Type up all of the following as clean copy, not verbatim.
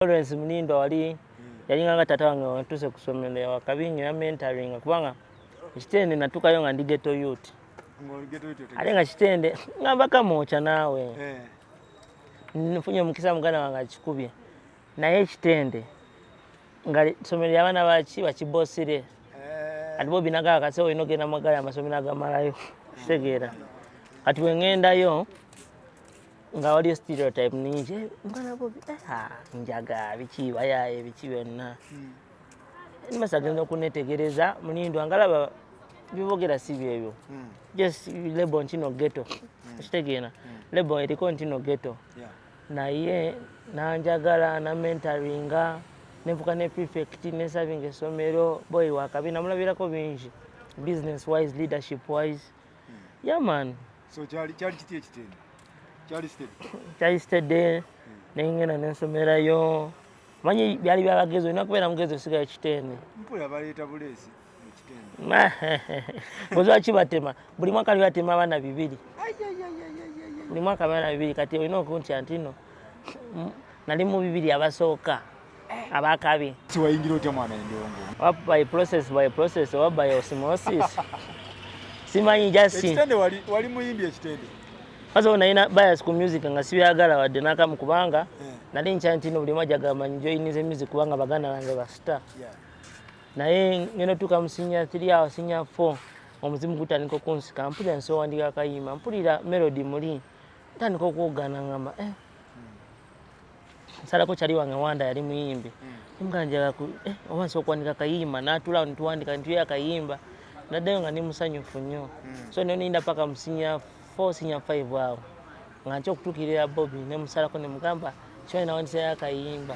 Lawrence Mulindwa wali yalinga nga tata wange wantuse ku ssomero, yawakabi nnyo, yamentoringa, kubanga ekitende natukayo nga ndi ghetto youth. Ate nga Kitende ngamba Kamwokya naawe. Nfunye omukisa, muganda wange akikubye, naye ekitende nga ssomero lyabaana baki bakibosire. Kati Bobi nagaba kase olina ogenda mugali amasomero agamalayo, kitegeera? Kati wengendayo nga waliyo stereotype ningi. "Eh, mwana Bobi, eh, ah, njaga biki, bayaye biki byonna." Nimasa agenda okunetegereza Mulindwa ngalaba bibogera si byebyo, just label ntino ghetto, okitegeera? Label eriko ntino ghetto. Naye nanjagala, namentoringa, nenfuka ne prefect, nesavinga essomero. Boy wakabi, namulabirako bingi business wise, leadership wise. Yeah man. So kyali kiti ekitende kyali steady? Kyali steady, nengenda nensomerayo. Manyi byali byabagezi, olina kubeera mugezi osigayo Kitende. Mpula baleeta buleesi mu Kitende. Bwezwaki batema buli mwaka? Li batema abaana 2 buli mwaka, abaana 2. Kati olina okuntya nti no nali mu 2 abasooka abakabi. Siwayingira otya mwana endongo? Oba by process, by process oba by osmosis, simanyi, just Ekitende wali muyimbi ekitende? First of all, nalina bias ku music nga sibyagala wadde nakamu, kubanga nali nkya nti no buli omu ajagamba njoyinize music kubanga baganda bange ba star. Naye ngenda otuuka mu senior 3 awo, senior 4, omuzimu gutandika okunsika. Mpulira nsowandika akayimba, mpulira melody muli ntandika okwogana, ngamba eh. Nsalako kyali wange Wanda yali muyimbi, nga njagala eh, oba nsobola okuwandika akayimba. Natula nituwandika nituyo akayimba, naddayo nga ndi musanyufu nnyo. So neninda paka mu senior 4, senior 5 awo nga ntya okutuukirira Bobi, nemusalako nemugamba kimanyi nawandisayo akayimba.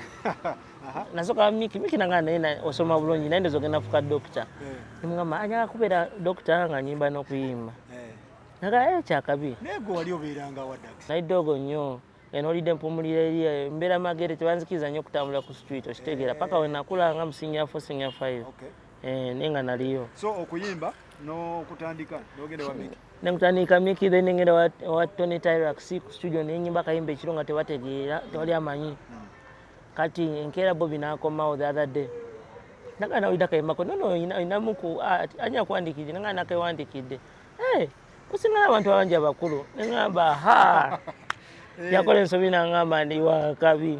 Nasooka Miki, Miki nanga naye osoma bulungi, naye ndoza ogenda fuka dokita. Nemugamba anyaga kubeera dokita nga nyimba n'okuyimba. Naga eh, kyakabi. Naye gwe wali obeeranga wa, Dax? Naye ddogo nnyo eno olidde mpumulira eri mbeera Magere, tebanzikiriza nnyo okutambula ku street, okitegeera? Paka we nakula nga mu senior 4, senior 5. Eh, naye nga naliyo. So okuyimba n'okutandika n'ogenda wa Miki? Nenkutandika Miki, then ngenda wa Tony Tyrax ku studio, nenyimba akayimba ekiro nga tebategeera, tewali amanyi. Kati enkeera Bobi n'akomawo the other day, naga nawulira akayimbako nono oyinamuku anya kuwandikidde, nanga nakewandikidde. Hey, osingana abantu abangi abakulu. Neŋamba ha, yakola ensobi, naŋamba ndi wakabi.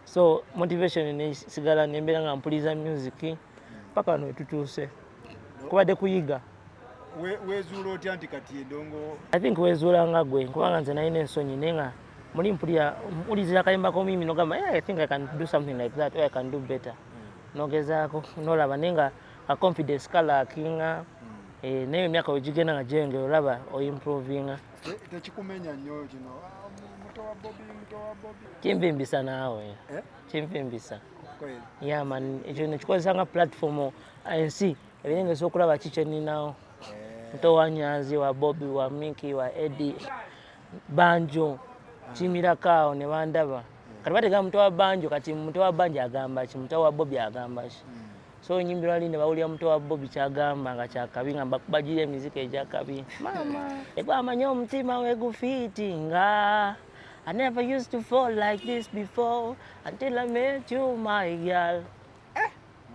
So motivation nesigala, nembeera nga mpuliza music paka wano wetutuuse, kubadde kuyiga. Wezuula otya nti kati endongo? I think wezuula nga gwe, kubanga nze nalina ensonyi, naye nga muli mpulira mpulizira akayimba k'omuyimbi nogamba, "Yeah, I think I can do something like that or I can do better." Nogezaako nolaba, naye nga ka confidence kalackinga. Eh, naye emyaka wegigenda nga gyeyongera, olaba oimprovinga. Tekikumenya nnyo kino, "Ah, muto wa Bobi, muto wa Bobi"? Kinvimbisa naawe. Eh? Kinvimbisa. Kweli? Yeah man, ekyo nekikozesa nga platform, ensi ebirengesa okulaba ki kyeninawo. Muto wa Nyanzi, wa Bobi, wa Miki, wa Edi Banjo, kimirako awo ne bandaba. Kati bategera muto wa Banjo, kati muto wa Banjo agamba ki? Muto wa Bobi agamba ki? So nyimbira wali ne bawulira muto wa Bobi kyagamba nga kyakabi, nga bagira emiziki egyakabi. Mama egwamanya omutima wegufiitinga. I never used to fall like this before until I met you, my girl.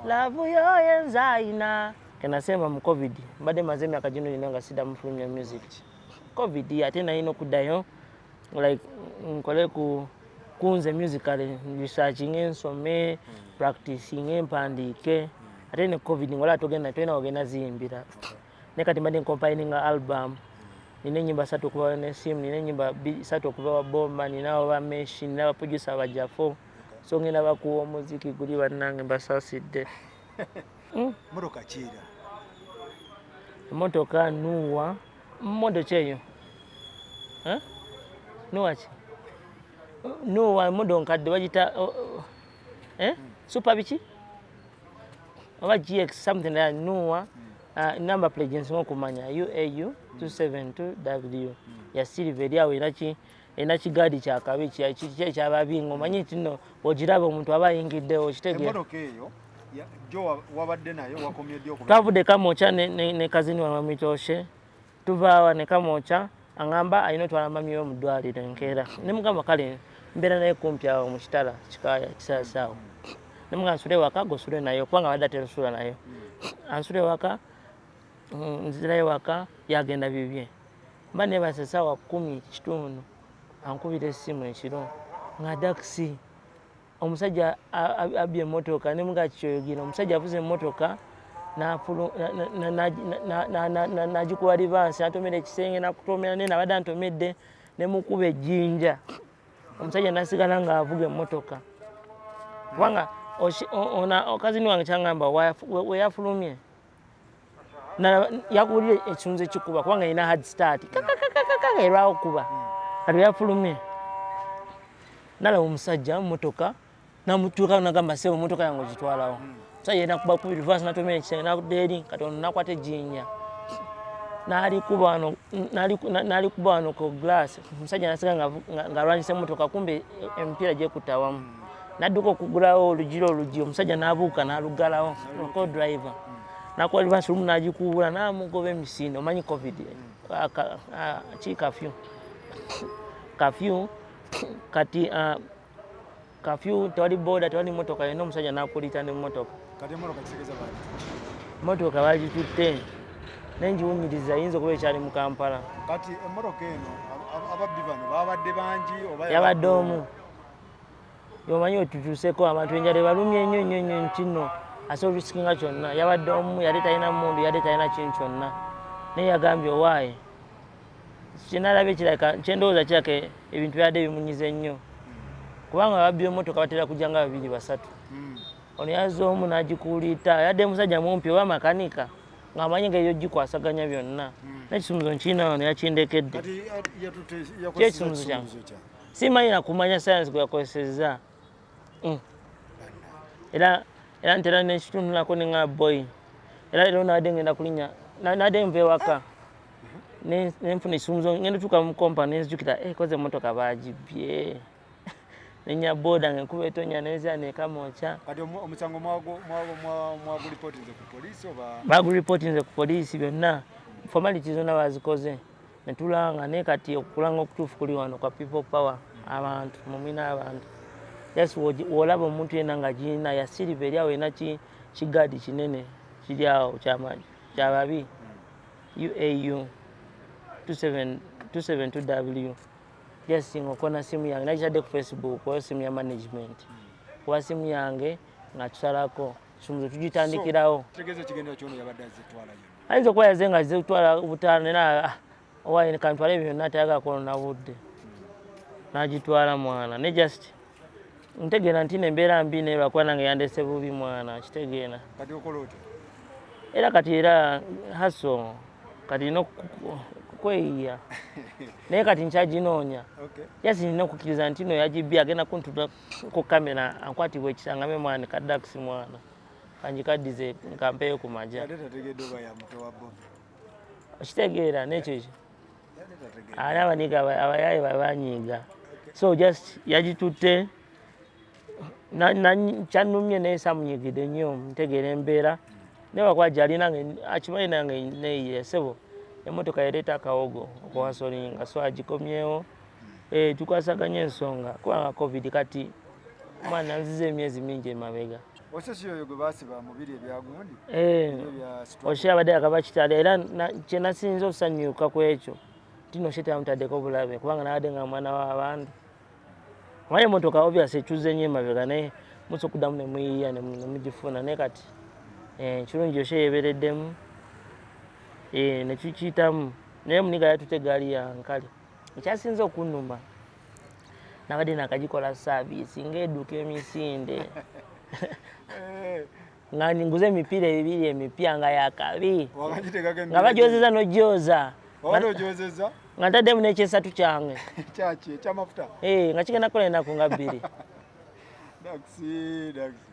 Love yo yenzaina. Kenasema mu COVID mbadde maze emyaka gino gyonna nga sidda mufulumya music. COVID ate nalina okuddayo like nkole ku kunze musically, researching, nsome, practicing, mpandiike. Ate ne COVID ngola togenda, tolina ogenda ziyimbira. Naye kati mbadde ncompilinga album, nina enyimba 3 okuva ne simu, nina enyimba 3 okuva wa Bomba, nina wa Meshi, nina abaproducer bajafo. So ngenda bakuwa omuziki guli, bannange, mbasaasidde. Motoka kiira? Emotoka Noah, moto eyo? Eh? Noah ki? Noah moto nkadde bagita oh, eh? Super biki oba GX something like Noah. Number plate gyensinga okumanya UAU 272 W ya silver, eri awo erina kigaadi kyakabi ekyababinga. Omanyi nti nno bw'ogiraba omuntu aba ayingiddewo, kitegeera? Emmotoka eyo jo wabadde nayo wakomye ddi okuba? Twavudde Kamwokya ne cousin wange bamwita, tuvaawa ne Kamwokya, aŋŋamba alina otwala mami we mu ddwaliro enkeera. Ne mugamba kale. Mbeera naye kumpi awo mu kitala kikaaya kisaasaawo. Nemuga nsule waka gosule naye kubanga abadde atera osula naye. Ansule waka, nzirayo waka yagenda bibye. Mba neebase essaawa 10:15 ankubira essimu ekiro nga Daxi omusajja abbye emmotoka. Nemuga kikyoyogira omusajja avuze emmotoka n'agikuba reverse n'atomera ekisenge n'akutomera naye nabadde antomedde nemukuba ejjinja omusajja n'asigala ng'avuga emmotoka kubanga cousin wange kyangamba we yafulumye yakuwulira ekisunzo ekikuba kubanga erina hard start kakakakaka erwawo kuba. Kati yafulumye nalaba omusajja mumotoka namutuuka nagamba sebo motoka yange ogitwalawo. Omusajja yena kuba kubi reverse natomera ekisenge nakudda eri kati ono nakwata ejjinja nalikuba wano ku glass. Omusajja nasiga ng'alwanyisa emmotoka kumbe emipiira gyekutta awamu nadduka okugulawo oluggi oluggi omusajja n'abuuka n'aluggalawo ko driver nakuba reverse lumu n'agikuubula n'amugoba emisinde. Omanyi COVID ki curfew curfew kati curfew tewali boda tewali motoka yonna omusajja n'akulita n'emmotoka. Kati emmotoka kitegeeza bali Motoka bagitutte nenjiwunyiriza yinza okuba ekyali mu Kampala. Kati emmotoka eno ababbi bano babadde bangi oba? Yabadde omu. Omanyi wetutuuseko abantu enjala ebalumye nnyo nnyo nnyo nti nno asobola orisikinga kyonna. Yabadde omu, yali talina mundu, yali talina kintu kyonna naye yagambye owaaye kyenalabye kirabika kyendowooza kirabika ebintu byadde bimunyize nnyo kubanga ababbi b'emmotoka batera kujja nga babiri basatu. Ono yazze omu n'agikuuliita yadde musajja mumpi oba makanika ng'amanyi engeri y'ogikwasaganya byonna n'ekisumuzo nkirina wano yakindekedde. Kati yatutte Kyekisumuzo kyange. Simanyi nakumanya science gwe yakozesezza. Era ntera nekitunulako neŋa boy era leero nabadde ngenda kulinya nabadde nva ewaka nenfuna ekisumuzo ngenda tuuka mu company nenzijukira eh, koze emmotoka bagibbye nenya boda nga enkuba etonya nenzira nekamokya. Kati omusango mwagulipootinze ku poliisi oba? Bagulipootinze ku poliisi byonna formality zonna bazikoze netulanga naye kati okulanga okutuufu kuli wano kwa People Power abantu mumwina abantu just wolaba omuntu yenna nga girina ya silver eri awo erina kigaadi kinene kiri awo kyababi UAU 272W just nga okona simu yange nakitadde ku Facebook oyo simu ya management kuba simu yange nga tusalako kisumuzo tugitandikirawo. Kitegeeza ekigendera kyono yabadde azitwala yonna? Ayinza okuba yaze nga azze kutwala butaano era owa kantwale ebyo byonna tayagala kwonona budde n'agitwala mwana ne just ntegeera nti nembeera mbi naye lwakuba nange yandese bubi mwana kitegeera. Kati okola otya? Era kati era haso kati nina kweyiya naye kati nkyaginoonya. Just nina okukkiriza nti no yagibbye agenda kuntula ku kamera ankwatibwa ekisangame mwana kadakisi mwana kanjikaddize nkampeeyo ku maja. Ate tategedde oba ya muto wa Bobi? Okitegeera nekyo ekyo. Ate tategedde. Ani abaniga abayaye babanyiiga so just yagitutte kyannumye naye samunyigidde nnyo ntegeera embeera naye wakuba gyali nange akimanyi nange neyiye sebo emmotoka yereeta akawogo okuwasolinga so agikomyewo. Eh, tukwasaganya ensonga kubanga COVID kati mwana nziza emyezi mingi emabega. Osesi oyo gwe basiba mubiri ebyagundi? Eh, ebya struggle. Oshe abadde akaba kitale era kyenasinza osanyuka ku ekyo tino she teyamutaddeko bulabe kubanga nabadde nga mwana w'abantu omanyi emotoka obvious ekyuze nnyo emabega naye musa okuddamu ne muyiiya ne mugifuna naye kati kirungi oshe yeebereddemu ne kikiyitamu naye muniga yatutte eggaali yankale ekyasinze okunnuma nabadde nakagikola service ng'edduka emisinde nga nguze emipiira ebibiri emipya nga yakabi Wakagitegako nga emipiira bagyozeza n'ogyoza. Wabadde ogyozeza? Nga ntaddemu n'ekyesatu kyange. Kyaki ekyamafuta? Eh, nga kigenda kukola ennaku nga 2. Daxi, Daxi.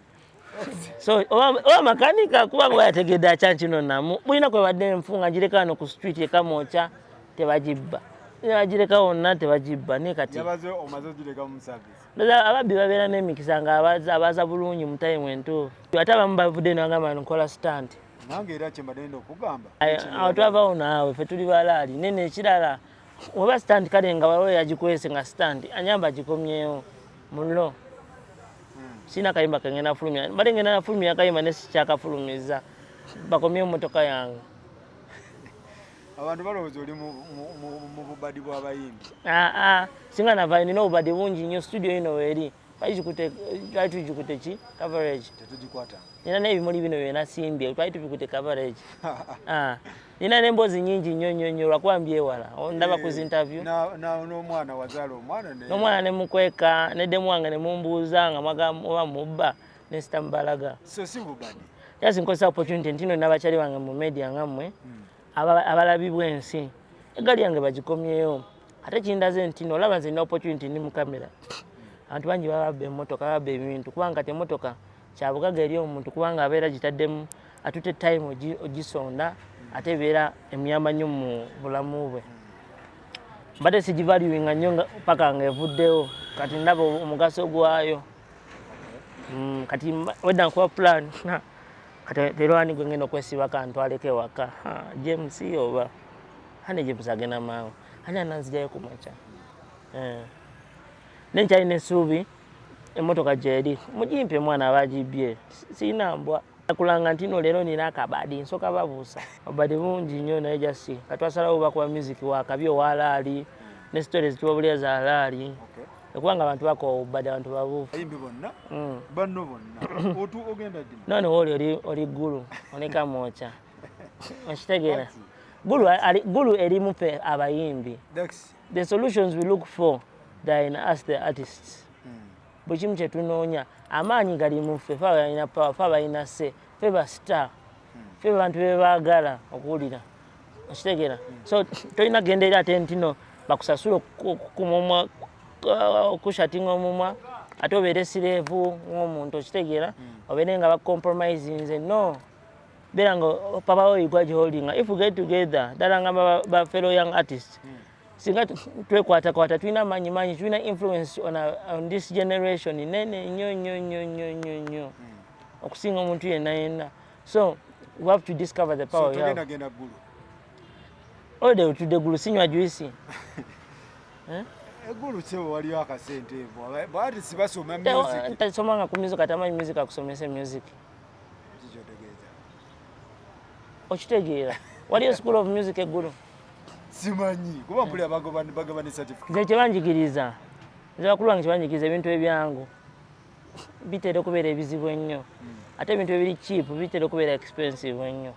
So oba makanika kubanga yategedde akyankino namu bulina kwe badde nfu nga ngireka wano ku street ekamwokya tebagibba bagireka wonna tebagibba naye kati Yabaze omaze ogireka mu service. Ndowooza ababbi babeera n'emikisa nga abaza bulungi mu time entuufu ate abamu bavudde nagamba nkola stunt. Nange era kye mbadde ngenda okugamba. Awo twavaawo naawe ffe tuli balaali nene ekirala Oba stunt kale nga waliwo yagikwese nga stunt, anyamba agikomyewo mulo. Sina kayimba kengenda fulumya, mbadde ngenda nafulumya akayimba ne sikyakafulumiza, bakomyewo motoka yange. Abantu balowooza oli mu bubadi bw'abayimbi. Aa, singa navayo nina obubadi bungi nnyo. Studio ino weeri twali tugikute ki coverage. Tetugikwata. Nina n'ebimuli bino byenasimbye, twali tubikute coverage. Ah, nina n'emboozi nyingi nnyo nnyo nnyo, lwakuba mbyewala ndaba ku zinterview. N'omwana, wazaala omwana N'omwana nemukweka, neddemu wange nemumbuuza nga mwaga oba mubba nesita mubalaga. So si bubadi. Just nkozesa opportunity nti no n'abakyali bange mu media nga mmwe abalabibwa ensi, eggali yange bagikomyeyo. Ate kindaze nti no olaba nze nina opportunity, ndi mu kamera, abantu bangi bababba emmotoka, babba ebintu, kubanga kati emmotoka kyabugaga eri omuntu, kubanga abeera gitaddemu atute time ogisonda, ate ebeera emuyamba nnyo mu bulamu bwe. Mbadde sigivaluinga nnyo paka nga evuddewo, kati ndaba omugaso gwayo. Kati wedda nkuba plan, kati leero ani gwe ngenda okwesibako antwaleko ewaka? Ha, James oba ani? James agenda mangu, ani ananzijayo ku makya? Eh. Naye nkyalina essuubi, emmotoka gyeri, mugimpe mwana aba agibbye. Sirina mbwa kulanga nti no leero nina akabadi, nsooka babuusa obubadi bungi nnyo, naye just katwasalawo bakuba music wakabi owalaali ne stories tubabulira za laali, okubanga abantu bakowa obubadi, abantu babuufu. Abayimbi bonna, banno bonna, otu ogenda ddi? None wooli oli Ggulu onekamwokya, okitegeera? Ggulu Ggulu erimu ffe abayimbi. Dax. The solutions we look for, they are in us, the artists. Buli kimu kyetunoonya, amaanyi gali mu ffe. Fe abalina power, fe abalina se, fe ba star, fe bantu bebaagala okuwulira, okitegeera? So tolina genda eri ate ntino bakusasula okukuma omwa, okushatinga omumwa, ate obeere slave ng'omuntu, okitegeera? Obeere nga bacompromisinze. No beera nga papa we gwa giholdinga. If we get together ddala nga ba fellow young artists, singa twekwatakwata, tulina amaanyi mangi, tulina influence on this generation nene nnyo nnyo nnyo nnyo nnyo nnyo okusinga omuntu yenna yenna. So we have to discover the power So we have. togenda genda Ggulu? Already otudde Ggulu, sinywa juice. Eggulu sebo waliyo akasente evo bwati sibasoma music. Tasomanga ku music, atamanyi music akusomesa music. Kikyotegeeza? Okitegeera, waliyo school of music eggulu? Simanyi, kuba mpulira bagaba ne certificate. Nze kyebanjigiriza, nze bakulu bange kyebanjigiriza, ebintu ebyangu bitera okubeera ebizibu ennyo, ate ebintu ebiri cheap bitera okubeera expensive ennyo.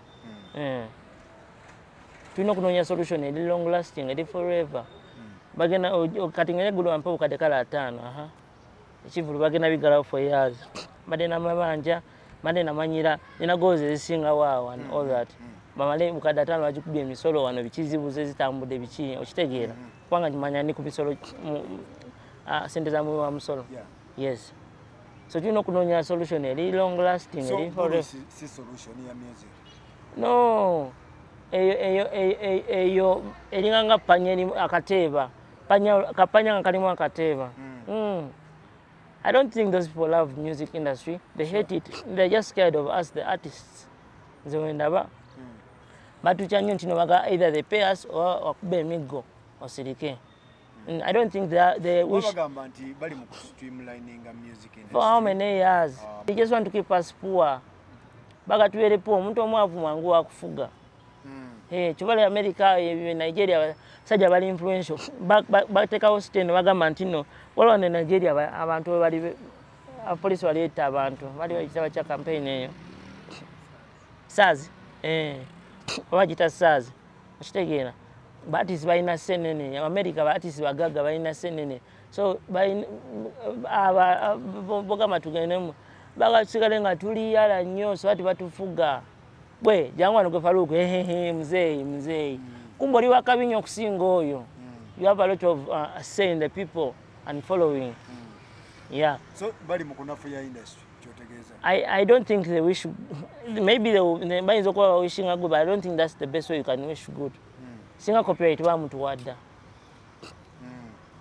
Tulina okunoonya solution eri long lasting, eri forever. Bagenda kati ngene eggulu bampa obukadde kale 50, aha ekivulu bagenda bigalawo for years, mbadde namabanja, mbadde namanyira, nina goals ezisingawo awo and all that. Bamale bukadde 50 bagikubye emisolo wano, bikizibuzo ezitambudde biki, okitegeera? Kubanga nkimanya ndi ku misolo, sente za muwi wa musolo. Yes, so tulina okunoonya solution eri long lasting, So eri Ggulu forever. si solution ya music? No, eyo eringa nga panya erimu akateeba, panya kapanya nga kalimu akateeba. I don't think those people love music industry. They hate it. They're just scared of us, the artists. Nze wendaba batukya nnyo nti no baga either they pay us or wakuba emiggo osirike. I don't think they wish. Bagamba nti bali mu streamlininga music industry. For how many years? They just want to keep us poor. Baga tubeere poor. Omuntu omwavu mwangu wakufuga. Hey, kibale America, Nigeria, basajja bali influential. Bateekawo state ne bagamba nti no waliwo ne Nigeria abantu we bali abapoliisi baleeta abantu bali bakitaba kya campaign eyo SARS, oba gita SARS, okitegeera? Baartist balina senene America, baartist bagagga balina senene, so bogamba tugendemu bagasigale nga tuliyala nnyo, so ati batufuga bwe jangu wano gwe Faluku, hehehe, muzeeyi muzeeyi, kumbe oli wakabi nnyo okusinga oyo. You have a lot of say in the people and following, yeah. So bali mu kunafuya industry, kyotegeeza? I don't think they wish, maybe they bayinza okuba bawishinga good, but I don't think that's the best way you can wish good. Singa copyright bamutuwadda,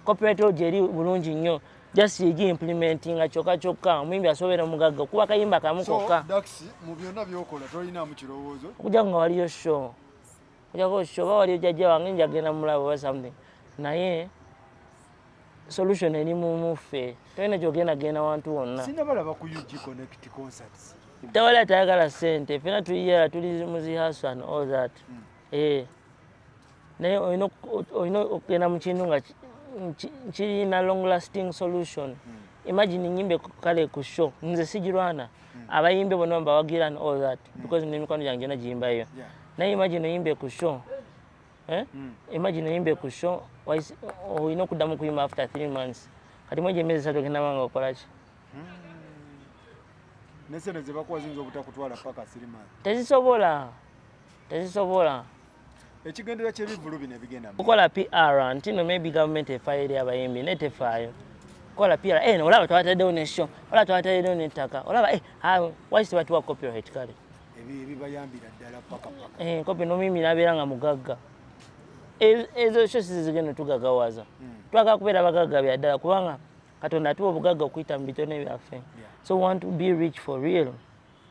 copyright law gyeri bulungi nnyo, just egi implementinga kyokka kyokka omuyimbi asobola omugagga okuba kayimba kamu So kokka. Dax, mu byonna byokola tolinamu kirowoozo? Okujjako nga waliyo show, okujjako show oba waliyo jjajja wange njagenda mulaba oba something. Naye solution eri mumuffe, tolina kyogenda genda wantu wonna. Sinabalaba ku UG Connect concerts. Tewali atayagala ssente, fena tuliyera, tuli mu zi hustle and all that. Eh. Naye olina okugenda mu kintu nga kirina long lasting solution. Imagine nyimbe kale ku show, nze sigirwana, abayimbi bonna mbawagira and all that, because n'emikwano gyange gyonna giyimbayo. Naye imagine oyimbe ku show, eh? Imagine oyimbe ku show, olina okuddamu kuyimba after 3 months. Kati mwegyo emyezi 3 ogenda banga okolaki? Nesente zebakuwa ziyinza obutakutwala paka 3 months. Tezisobola, tezisobola. Ekigendererwa ky'ebivvulu bino ebigenda mu Kukola PR nti no maybe government efaayo eri abayimbi, naye tefaayo kukola PR. Eh, olaba twataddewo ne show, olaba twataddewo n'ettaka, olaba eh, ah, waki tebatuwa copyright kale? Ebibayambira ddala paka paka. Eh, copy n'omuyimbi n'abeera nga mugagga. Ezo show si zigenda tugagawaza. Twagala kubeera bagagga bya ddala, kubanga Katonda atuwa obugagga okuyita mu bitone byaffe. So we want to be rich for real.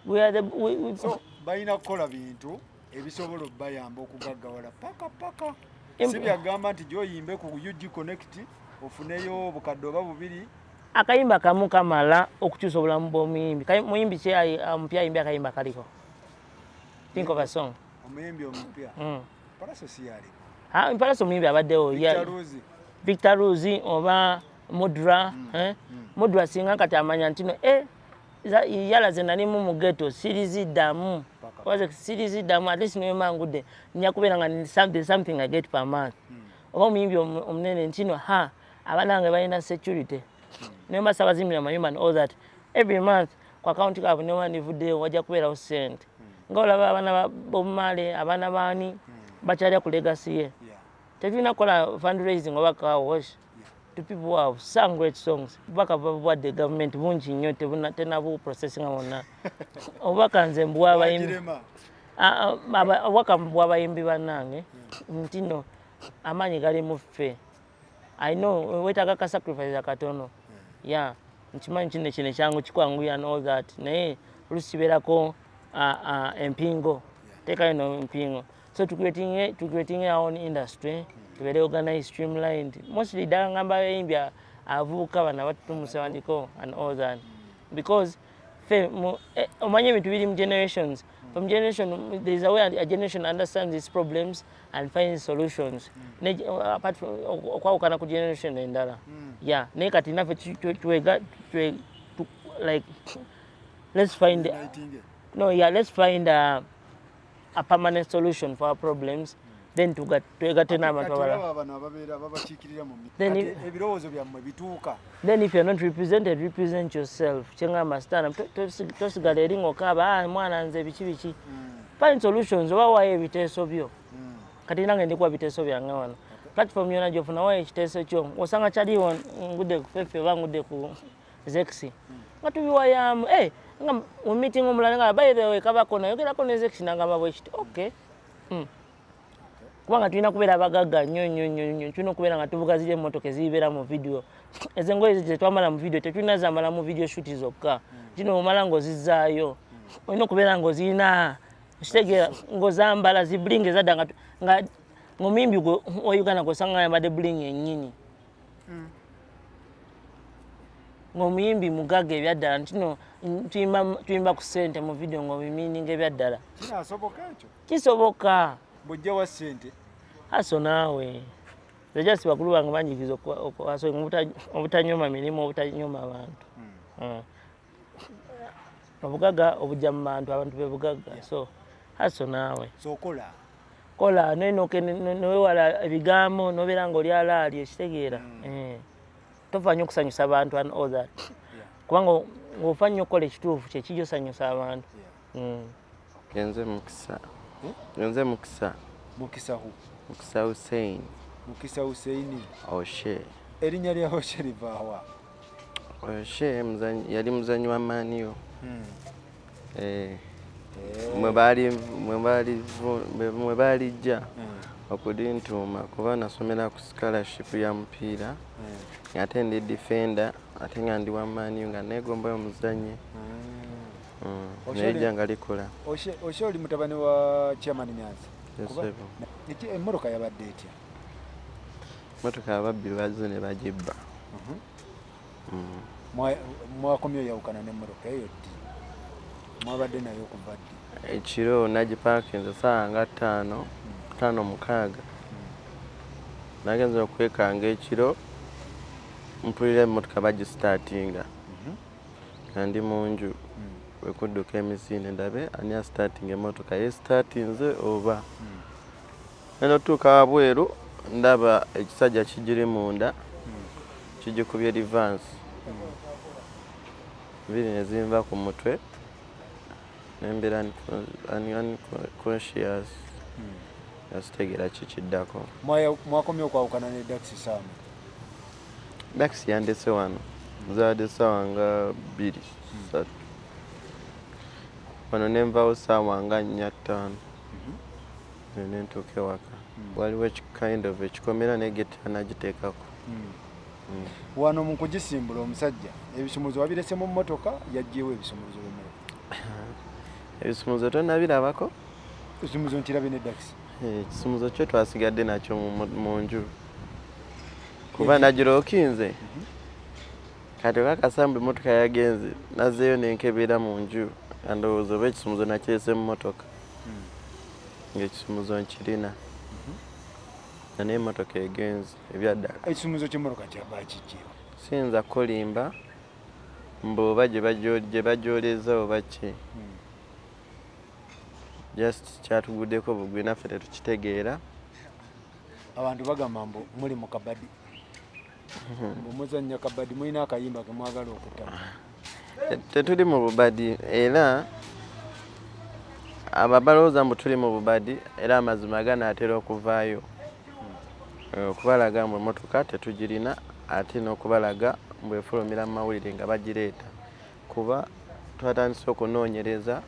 We are the, we, So balina kukola bintu ebisobola okubayamba okugaggawala paka paka. Si byagamba nti gyoyimbe ku UG Connect ofuneyo obukadde oba bubiri. Akayimba kamu kamala okukyusa obulamu bw'omuyimbi. Muyimbi ki omupya ayimbye akayimba kaliko? Think of a song. Omuyimbi omupya? Pallaso si yaliko? Ah, Pallaso omuyimbi abaddewo. Victor Ruz. Victor Ruz oba Mudra, eh? Mudra singa kati amanya nti no eh, yala ze nalimu mu ghetto siriziddamu. Paka. Waze siriziddamu, at least niwe ngudde nja kubeera nga something I get per month. Oba omuyimbi omunene nti no ha, abaana bange balina security, niwe mbasaba zimbira amayumba and all that, every month ku account kaabwe newa nivuddeyo wajja kubeerawo sente. Nga olaba abaana ba Bob Marley, abaana baani bakyalya ku legacy ye. Tetulina kukola fundraising oba car wash to people who have sung great songs. Obubaka babwadde government bungi nnyo, tenabu processinga bwonna. Obubaka nze mbuwa abayimbi. Wagirema. Ah, ah, obubaka mbuwa abayimbi bannange nti no amaanyi gali mu ffe. I know wetaaga ka sacrifice akatono, yeah, nkimanyi kino kino ekyangu kikwanguya and all that, naye olusi kibeerako ah, ah, empingo teekayo no empingo. So tucreating our own industry, tubeere organized, streamlined. Mostly ddala ngamba abayimbi abavubuka bano abatutumuse wandiko and all that, because fe omanye ebintu biri mu generations. From generation there is a way a generation understands its problems and finds solutions. Apart from okwawukana ku generation endala, yeah. Naye kati naffe like let's find Uniting. No, yeah, let's find a permanent solution for our problems, then twegatte n'abantu Kati abalala. olaba bano ababeera babakiikirira mu Then kati ebirowoozo byammwe bituuka? Then if you're not represented, represent yourself. Kyengamba stand up. Tosigala eri ng'okaaba, "Ah, mwana nze biki biki." Find solutions oba waayo ebiteeso byo. Kati nange ndikuwa biteeso byange wano. Platform yona gyofuna, waayo ekiteeso kyo. Osanga kyaliwo ngudde ku Fefe oba ngudde ku Zexi nga tubiwayamu. Eh, nga mu meeting omulala nga by the way kabako nayogerako ne Zexi nangamba bwe kiti. Okay. Kubanga tulina kubeera abagagga nnyo nnyo nnyo nnyo. Tulina okubeera nga tuvuga ziri emmotoka ezibeera mu video. Ezo engoye zetwamala mu video tetulina zamala mu video shoot zokka. Kino omala ng'ozizzaayo, olina okubeera ng'ozirina, okitegeera, ng'ozambala zi bling ezadda nga ng'omuyimbi gwe wa Uganda gw'osanga ayambadde bling yennyini, ng'omuyimbi mugagga ebyaddala nti no tuyimba ku ssente mu video ng'obimininga ebyaddala. Kinasoboka ekyo? Kisoboka. Bw'ojja wa ssente? Aso naawe nze just bakulu bange banjigiriza obutanyoma mirimu, obutanyoma abantu. Obugagga obujja mu bantu, abantu be bugagga. So aso naawe. Sokola. Kola naye newewala ebigambo nobeera nga oli alaali, ekitegeera. Eh. Tofa nnyo okusanyusa abantu and all that, kubanga ng'ofa nnyo okukola ekituufu kyekijja osanyusa abantu. Nze Mukisa. Nze Mukisa. Mukisa hu? Mukisa Hussein. Mukisa Huseini. Oshe. Erinnya lya Oshe livaawa? Oshe yali muzanyi wa Man U. Eh, mwe baalijja okulintuuma kuba nasomera ku scholarship ya mupiira, ate ndi defender, ate nga ndi wa Man U, nga neegombayo omuzannyi. Naye nga likola. Oshe, oli mutabani wa chairman Nyanzi? Yes, Kuba- sir. Emmotoka yabadde etya? Motoka ababbi bazze ne bagibba. Mwakomye oyawukana n'emmotoka eyo ddi? Mwabadde nayo okuva ddi? Ekiro nagipaakinze saawa nga 5, 5:06. Nagenze okwekanga ekiro mpulira emmotoka bagisitaatinga nga ndi mu nju, wekudduka emisinde ndabe ani asitaatinga emmotoka, yesitaatinze oba nenda otuuka wabweru ndaba ekisajja kigiri munda kigikubye reverse, nviiri ne zinva ku mutwe nembeera unconscious nga sitegeera kikiddako. Mwakomye okwawukana ne Dax saawa? Dax yandese wano zaadde ssaawa nga 2, 3 wano, nenvawo ssaawa nga 4, 5 nentuuka ewaka. Waliwo kind of ekikomera naye gate anagiteekako. Wano mu kugisimbula omusajja ebisumuluzo wabirese mu mmotoka, yaggyewo ebisumuluzo by'emmotoka? Ebisumuluzo tonnabirabako? Ekisumuluzo nkirabye ne Dax. Ekisumuluzo kyo twasigadde nakyo mu nju kuba nagirookinze. Kati okakasa mbu emmotoka yagenze, nazzeeyo nenkebera mu nju nga ndowooza oba ekisumuluzo nakirese mu mmotoka, ng'ekisumuluzo nkirina nga naye emmotoka egenze ebyaddala. Ekisumuluzo ky'emmotoka kyaba kiggyewo? Siyinza kulimba mbu oba gye bagyoleza oba ki, just kyatuguddeko bugwi naffe tetukitegeera. Abantu bagamba mbu muli mu kabadi, mbu muzannya kabadi, mulina akayimba ke mwagala okutama. Tetuli mu bubadi, era abo abalowooza mbu tuli mu bubadi, era amazima ganaatera okuvaayo okubalaga mbu emmotoka tetugirina, ate n'okubalaga mbu efulumira mu mawulire nga bagireeta, kuba twatandise okunoonyereza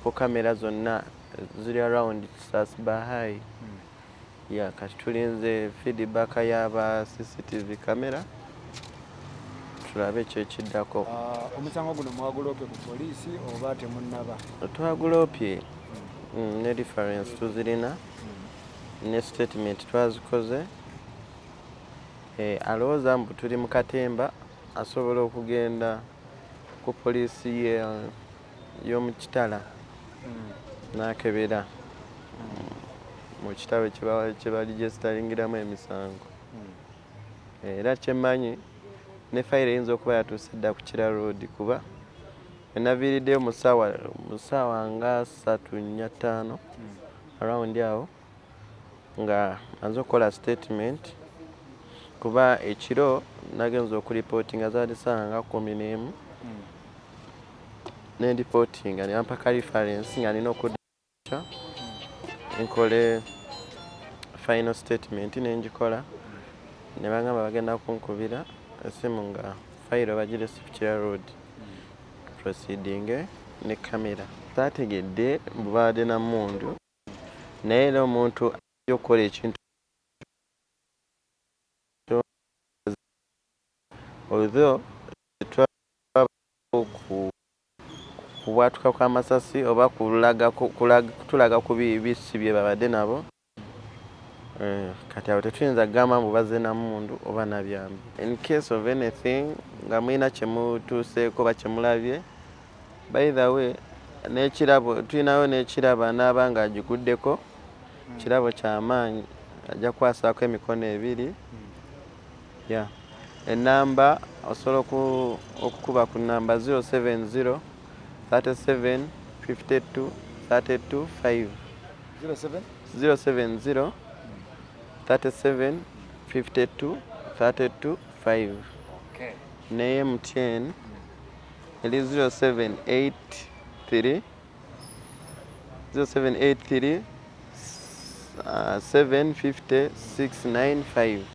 ku kamera zonna ziri around Sasba High. Ya, kati tulinze feedback y'aba CCTV camera tulabe ekyekiddako. Ah, omusango guno mwagulopye ku poliisi oba temunnaba? Twagulopye ne reference tuzirina ne statement twazikoze. Alowooza mbu tuli mu katemba asobola okugenda ku poliisi y'omu Kitala n'akebera mu kitabo kye baregisitaringiramu emisango. Era kyemmanyi ne fayiro eyinza okuba yatuuse dda ku Kira Road, kuba wenaviiriddeyo mu ssaawa nga 3, 4, 5 around awo nga maze okukola statement, kuba ekiro nagenze okuripootinga zaali ssaawa nga 11 nendipootinga ne bampa ka reference nga nina okudda nkole final statement, nengikola ne bagamba bagenda kunkubira essimu nga fayiro bagirese ku Kira Road proceeding ne kamera. Saategedde mbu babadde na mmundu, naye era omuntu ajja okukola ekintu although tetwabako ku kubwatuka kw'amasasi oba kutulaga ku bisi bye babadde nabo. Kati awo tetuyinza kugamba mbu bazze na mmundu oba na byambe. In case of anything nga mulina kye mutuuseeko oba kye mulabye, by the way n'ekirabo tulinayo, n'ekirabo anaaba ng'agiguddeko kirabo kyamaanyi, ajja kukwasaako emikono ebiri. Ya, enamba osobola okukuba ku namba 070 37 52 32 5. 07? 070 37 52 32 5. Okay. Ne MTN eri 0783 0783 750 695.